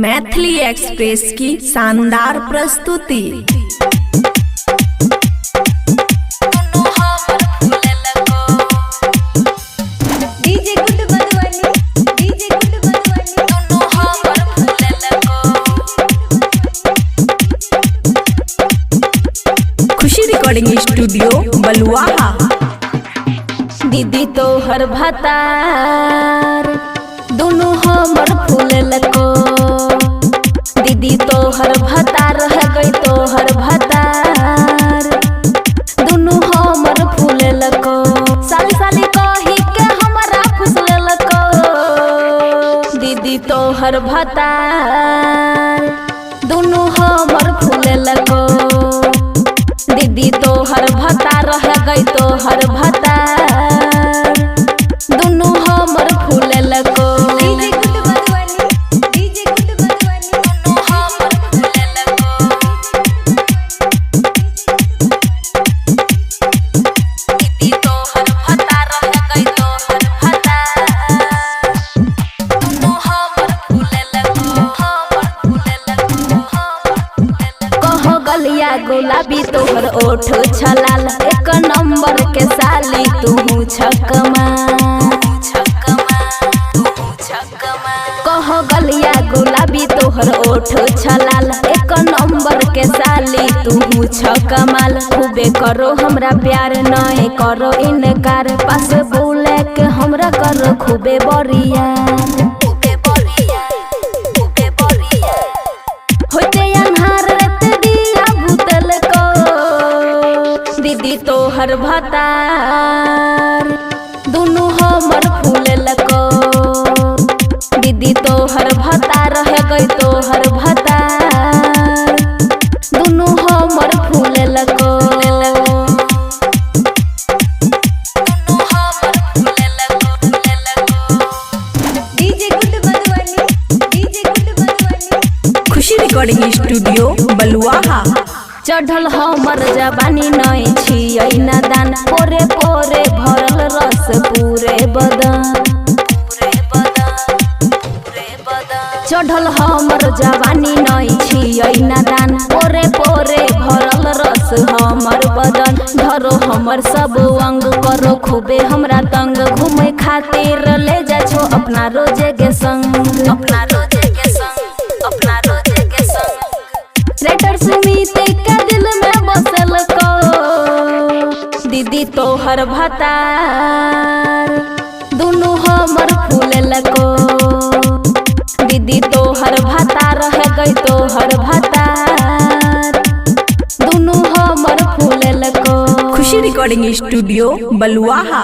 Maithili express की शानदार प्रस्तुति। DJ good Madhubani, DJ good Madhubani. Khushi recording studio Baluaha. दीदी तोहर भतार दुनू हमर फूललको। दीदी तोहर भतार है गई तोहर भतार दुनू हमर फूललको। साली साली कही के हमरा फुसललको। दीदी तोहर भतार दुनू हमर फूललको। दीदी तोहर भतार है गई तोहर भतार दुनू हमर फूललको। DJ good Madhubani, DJ good Madhubani. दीदी तोहर भतार है गई तोहर भतार दुनू हमर फूललको, हमर फूललको, हमर फूललको। कहो गलिया गुलाबी तोहर ओठ छलाल, एक नंबर के साली तू छकमा। कहो गलिया गुलाबी तोहर ओठ छलाल, एक नंबर के साली तू छकमाल। खूबे करो हमरा प्यार नए करो इनकार, पास बोले के हमरा करो खूबे बरिया। होते अन्हार रात दिया भूतल को। दीदी तोहर भतार दुनू हमर फूललको। दीदी तोहर भतार है गई तोहर भतार दुनू हमर फूललको। DJ good Madhubani, DJ good Madhubani. Khushi recording studio Baluaha. चढ़ल हमर जवानी नय छियै नादान, पोरे पोरे भरल रस पूरे बदन। चढ़ल हमर जवानी नय छियै नादान, पोरे पोरे भरल रस हमर बदन। धरो हमर सब अंग करो खूबे हमरा तंग, घूमे खातिर ले जा छो अपना रोजे के संग, अपना रोजे के संग, अपना रोजे के संग। राइटर सुमित के दिल में बसल को। दीदी तोहर भतार दुनू हमर फूललको। दीदी तोहर भतार है गई तोहर भतार दुनू हमर फूललको। खुशी रिकॉर्डिंग स्टूडियो बलुआहा।